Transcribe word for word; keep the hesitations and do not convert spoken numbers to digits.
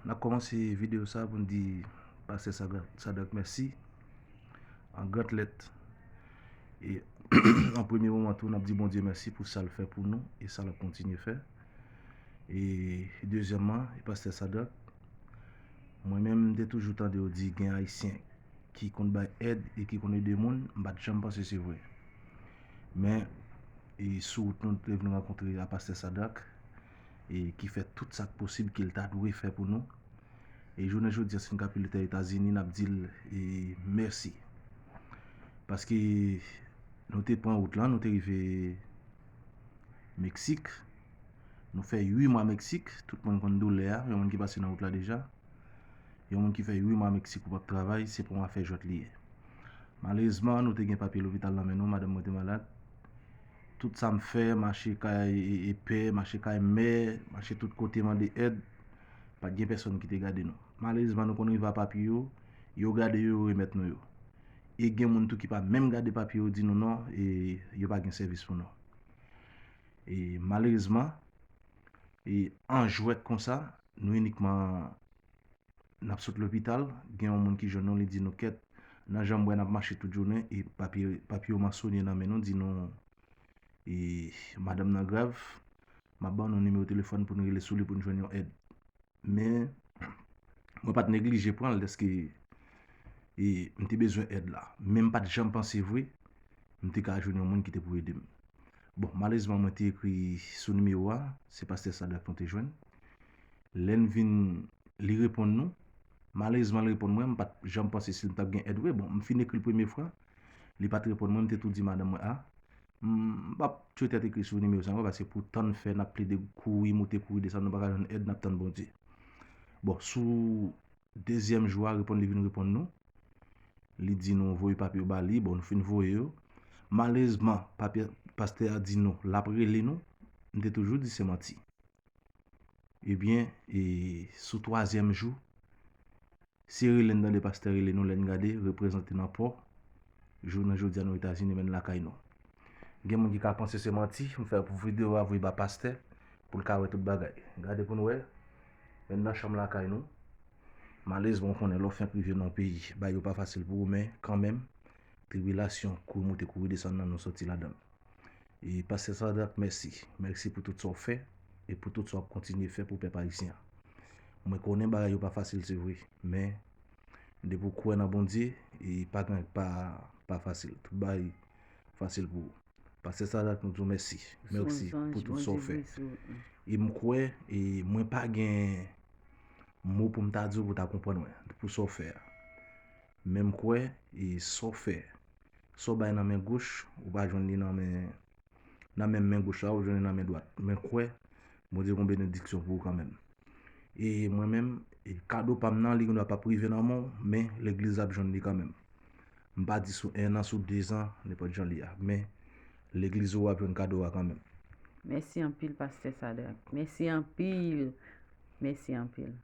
N ap kòmanse videyo sa pou n di Pastè Sadrak, Sadrak mèsi an gran lèt. E an premye moman tou, n ap di Bondye mèsi pou sa l fè pou nou e sa l ap kontinye fè. E dezyèmman, e Pastè Sadrak, mwen menm, m te toujou tande yo di gen Ayisyen ki konn bay èd e ki konn ede moun, m pa t janm panse se vre. Men, e sou wout nou, nou te vin rankontre a Pastè Sadrak, e ki fè tout sa k posib ke l ta dwe fè pou nou. E jounen jodi a, si n ka pile tè Etazini, n ap di l, e, mèsi. Paske nou te pran wout lan, nou te rive Meksik. Nou fè uit mwa Meksik. Tout moun konn doulè a. Yon moun ki pase nan wout la deja. Yon moun ki fè uit mwa Meksik ou p ap travay, se pa yon afè jwèt li ye. Malerezman, nou te gen papye lopital nan men nou, madanm mwen te malad. Tout sa m fè, mache kay e, e pè, mache kay mè, mache tout kote mande èd, pa t gen pèsonn ki te gade nou. Malerezman, nou konn rive a papye yo, yo gade yo, yo remèt nou yo. E gen moun tou ki pa menm gade papye yo, di nou non, e yo pa gen sèvis pou nou. E malerezman, e an jwèt konsa, nou inikman n ap sot lopital, gen yon moun ki jwenn nou, li di nou kèt, nan jan m wè n ap mache tout jounen, e papye, papye yo mansonye nan men nou, di nou, e madanm nan grav, m ap ban nou nimewo telefòn pou n rele sou li pou n jwenn yon èd. Men, mwen pa t neglije pran l dèske, e, m te bezwen èd la. Men m pa t janm panse vre, m te ka jwenn yon moun ki te pou ede m. Bon, malerezman, mwen te ekri sou nimewo a, se Pastè Sadrak nou te jwenn. Lè n vin, li reponn nou. Malerezman, li reponn mwen, m pa t janm panse si m t ap gen èd vre. Bon, m fin ekri l premye fwa, li pa t reponn mwen, m te tou di madanm mwen, a, m p ap tchwe tèt ekri sou nimewo sa ankò, paske pou tann fè n ap plede kouri moute, kouri desann, nou pa ka jwenn èd, n ap tann Bondye. Bon, sou dezyèm jou a, reponn li vin reponn nou. Li di nou voye papye yo ba li, bon, nou fin voye yo. Malerezman, papye, pastè a di nou, l ap rele nou. M te toujou di se manti. Ebyen, e, sou twazyèm jou, se rele n tande pastè rele nou, lè n gade, reprezante nan pò. Jounen jodi a, nou Etazini, men n lakay nou. Gen moun ki ka panse se manti, m fè pou videyo a voye ba pastè, pou l ka wè tout bagay. Gade pou n wè, men n nan chanm lakay nou. Malerezman, ou konnen, lè w fenk rive nan yon peyi, bagay yo pa fasil pou ou, men kanmenm, tribilasyon, kouri moute, kouri desann nan, nou soti ladan l. E Pastè Sadrak, mèsi. Mèsi pou tout sa w fè e pou tout sa w ap kontinye fè pou pèp ayisyen an. Mwen konnen bagay yo pa fasil, se vre, men depi w kwè nan Bondye, e pa gen, pa, pa fasil. Tout bagay fasil pou ou. Pastè Sadrak, nou di w mèsi. Mèsi pou tout sa w fè. E m kwè, e mwen pa gen mo pou m ta di w pou w ta konprann mwen, pou sa w fè a. Men m kwè, e sa w fè, sa w bay nan men goch, ou pa jwenn li nan men, nan menm men goch la, ou jwenn li nan men dwat. Men kwè, Bondye gon benediksyon pou ou kanmenm. E mwen menm, e kado pa m nan, li gendwa p ap rive nan men w, men legliz ap jwenn li kanmenm. M pa di sou en an, sou de zan, nenpòt jan li a, men legliz ou ap jwenn kado a kanmenm. Mèsi anpil, Pastè Sadrak. Mèsi anpil. Mèsi anpil.